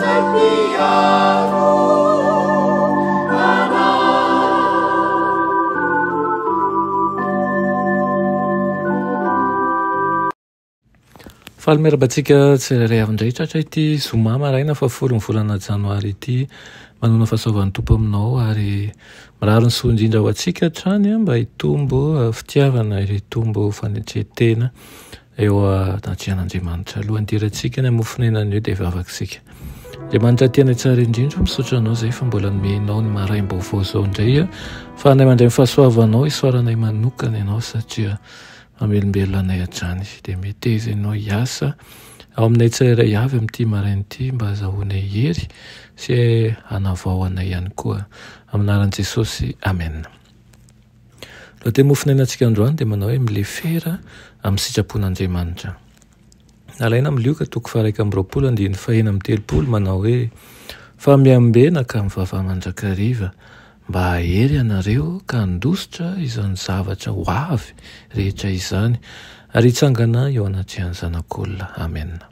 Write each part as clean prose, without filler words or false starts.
izay mpiaro anay. Faly miarahaba antsika tsirairay avy indray tratra ity zoma maraina fahafolo ny volana janoary ity. Manana fahasoavan'ny Tompo aminao ary mirary ny soa indrindra ho antsika hatrany mba hitombo fitiavana ary hitombo fanetren-tena eo anatrehan'Andriamanitra. Alohan'ny hidirantsika ny hamofon'aina anio dia hivavaka isika. Andriamanitra tianay tsara indrindra, misaotra anao izay fa mbola nomenao ny maraim-baovao izao indray fa anay mandray ny fahasoavanao, isaoranay manokana ianao satria mamelombelona anay hatrany. Dia meteza ianao hiasa ao aminay tsirairay avy amin'ity maraina ity mba hazahoanay hery sy hanavao anay ihany koa. Amin'ny anaran'i Jesosy, Amen. Lohateny mofonainantsika androany dia manao hoe milefera amin'ny sitrapon'Andriamanitra. Nalaina amin'ny Lioka toko faha-21 andininy faha-36 manao hoe, Fa miambena ka mivavaha mandrakariva, mba hahery ianareo ka handositra izany zavatra ho avy rehetra izany, ary hitsangana eo anatrehan'ny Zanak'olona. Amena.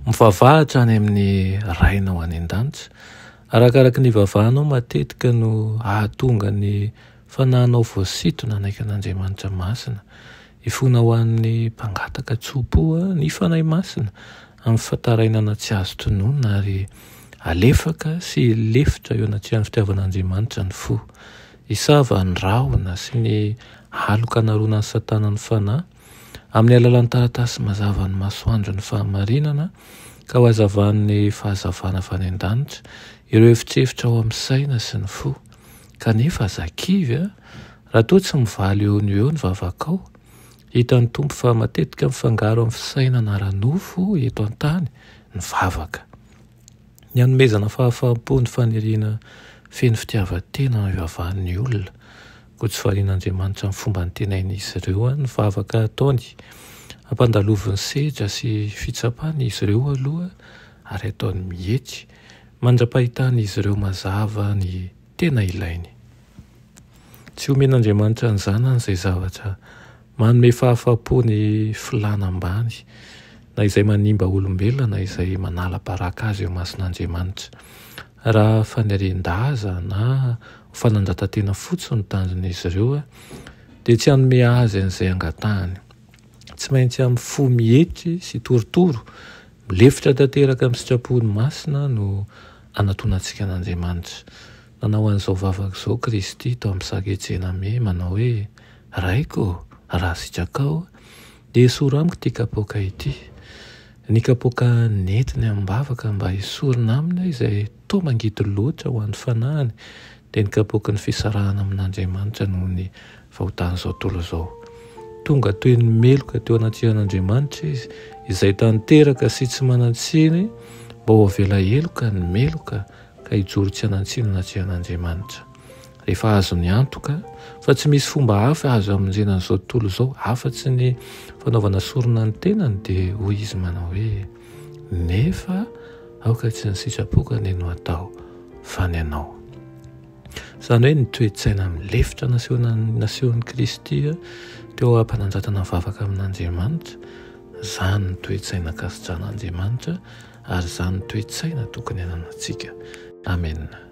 Mivavaha hatrany amin'ny Rainao any an-danitra. Arakaraka ny ivavahanao matetika no hahatonga ny fanahinao voasintona hanaiky an'Andriamanitra masina. Hifona ho an'ny mpangataka tso-po ny Fanahy Masina amin'ny fatarainana tsy azo tononina ary alefaka sy lefitra eo anatrehan'ny fitiavan'Andriamanitra ny fo. Hisava ny rahona sy ny aloka anaronan'i Satana ny fanahy amin'ny alalan'ny taratasy mazavan'ny masoandron'ny fahamarinana ka ho hazavan'ny fahazavana avy any an-danitra ireo efitrefitra ao amin'ny saina sy ny fo. Kanefa aza kivy raha toa tsy mivaly eo no eo ny vavakao. Hitan'ny Tompo fa matetika mifangaro amin'ny fisainana ara-nofo eto an-tany ny vavaka. Ny hanomezana fahafaham-po ny faniriana feno fitiavan-tena no ivavahan'ny olona. Koa tsy varian'Andriamanitra amin'ny fomba antenain'izy ireo ny vavaka ataony. Ampandaloviny sedra sy fitsapana izy ireo aloha ary ataony mietry mandra-pahitan'izy ireo mazava ny tena ilainy. Tsy omen'Andriamanitra ny Zanany izay zavatra manome fahafahampo ny filàna ambany, na izay manimba olombelona na izay manala baraka azy eo imason'Andriamanitra. Raha fanirian-daza na ho fanandratan-tena fotsiny no tanjon'izy ireo, dia tsy hanome azy an'izay angatahany. Tsy maintsy amin'ny fo mietry sy torotoro, milefitra tanteraka amin'ny sitrapony masina no anatonantsika an'Andriamanitra. Nanao an'izao vavaka izao Kristy tao amin'ny saha Getsemane, manao hoe, Raiko ô, raha sitrakao, dia esory amiko ity kapoaka ity. Ny kapoaka nentiny amim-bavaka mba hesorina aminy izay toa mangidy loatra ho an'ny fanahiny, dia ny kapoaky ny fisarahana amin'Andriamanitra noho ny fahotan'izao tontolo izao. Tonga toy ny meloka teo anatrehan'Andriamanitra izy, izay tanteraka sy tsy manan-tsiny, mba ho avela heloka ny meloka ka hijoro tsy hanan-tsiny anatrehan'Andriamanitra. Rehefa azony antoka fa tsy misy fomba hafa azo hamonjena an'izao tontolo izao afa-tsy ny fanaovana sorona ny tenany, dia hoy izy manao hoe, Nefa aoka tsy ny sitrapoko anie no atao, fa ny anao. Izany hoe ny toe-tsaina milefitra nasehon'i Kristy teo am-panandratana vavaka amin'Andriamanitra, izany ny toe-tsaina ankasitrahan'Andriamanitra, Ary izany no toe-tsaina tokony hananantsika. Amena.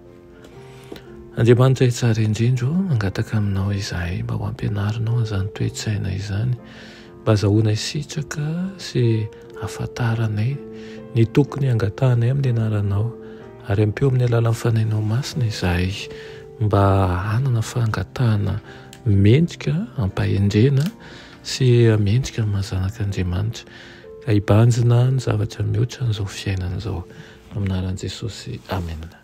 Andriamanitra tsara indrindra o, mangataka aminao izahay mba ho ampianarinao an'izany toe-tsaina izany, mba azahoanay sitraka sy ahafantaranay ny tokony hangatahanay amin'ny anaranao, ary ampio amin'ny alalan'ny Fanahinao Masina izahay mba hanana fangatahana mendrika, ampahendrena sy mendrika amin'ny maha zanak'Andriamanitra. Ka hibanjina ny zavatra mihoatra an'izao fiainana izao. Amin'ny anaran'i Jesosy, amena.